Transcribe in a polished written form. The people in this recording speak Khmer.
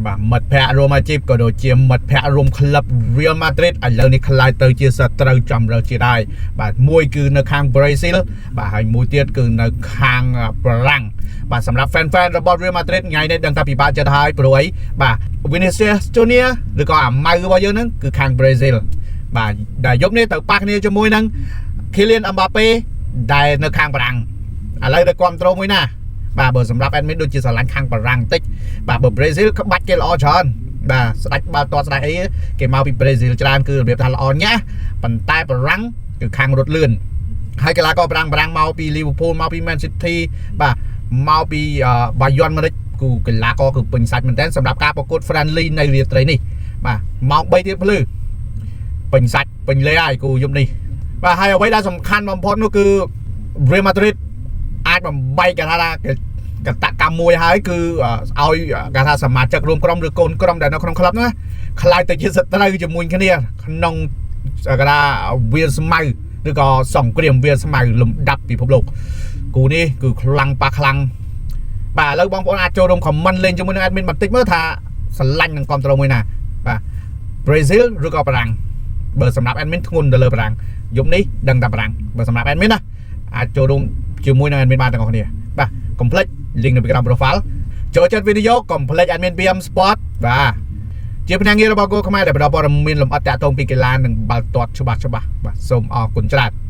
បាទមិត្តភ័ក្តិរួមអាជីពក៏ដូចជាមិត្តភ័ក្តិរួមក្លឹប Real Madrid ឥឡូវនេះក្លាយទៅជាសត្រូវចំរើជាដែរបាទមួយគឺនៅខាង Brazil បាទហើយមួយទៀតគឺនៅខាងបារាំងបាទសម្រាប់ fan fan របស់ Real Madrid ថ្ងៃនេះដឹងថាពិបាកចិត្តហើយព្រោះអីបាទ Vinicius Junior ឬក៏អាម៉ៅរបស់យើងហ្នឹងគឺខាង Brazil បាទដែលយប់នេះទៅប៉ះគ្នាជាមួយនឹង Kylian Mbappe ដែលនៅខាងបារាំងឥឡូវទៅគ្រប់ត្រូលមួយណាបាទបើសម្រាប់ admin ដូចជាស្រឡាញ់ខាងបារាំងបន្តិចបាទបើ Brazil ក្បាច់គេល្អច្រើនបាទស្ដាច់បាល់ទាត់ស្ដាច់អីគេមកពី Brazil ច្រើនគឺរបៀបថាល្អញ៉ាស់ប៉ុន្តែបារាំងគឺខាងរត់លឿនហើយកីឡាករបារាំងបារាំងមកពី Liverpool មកពី Man City បាទមកពី Bayern Munich គឺកីឡាករគឺពេញសាច់មែនទែនសម្រាប់ការប្រកួត friendly នៅរាត្រីនេះបាទម៉ោង3ទៀតភ្លឺពេញសាច់ពេញលេហើយគូយប់នេះបាទហើយអ្វីដែលសំខាន់បំផុតនោះគឺ Real Madrid អាចបំបែកគេថាថាកតកម្មមួយហើយគឺឲ្យគេថាសមាជិករួមក្រុមឬកូនក្រុមដែលនៅក្នុងក្លឹបហ្នឹងក្លាយទៅជាសត្រូវជាមួយគ្នាក្នុងគេថាវាលស្មៅឬក៏សង្គ្រាមវាលស្មៅលំដាប់ពិភពលោកគូនេះគឺខ្លាំងប៉ះខ្លាំងបាទឥឡូវបងប្អូនអាចចូលរួម comment លេងជាមួយនឹង admin បន្តិចមើលថាស្រឡាញ់នឹងគ្រប់ត្រូលមួយណាបាទ Brazil ឬក៏បារាំងបើសម្រាប់ admin ធ្ងន់ទៅលើបារាំងយប់នេះដឹងតែបារាំងបើសម្រាប់ admin ណាអាចចូលរួមជាមួយនឹង admin បានទាំងអស់គ្នាបាទកុំភ្លេច link នៅពីក្រោម profile ចូលចិត្តវីដេអូកុំភ្លេច admin BM Sport បាទជាភ្នាក់ងាររបស់គោខ្មែរដែលផ្ដល់ព័ត៌មានលម្អិតតាក់ទងពីកីឡានិងបាល់ទាត់ច្បាស់ច្បាស់បាទសូមអរគុណច្រើន។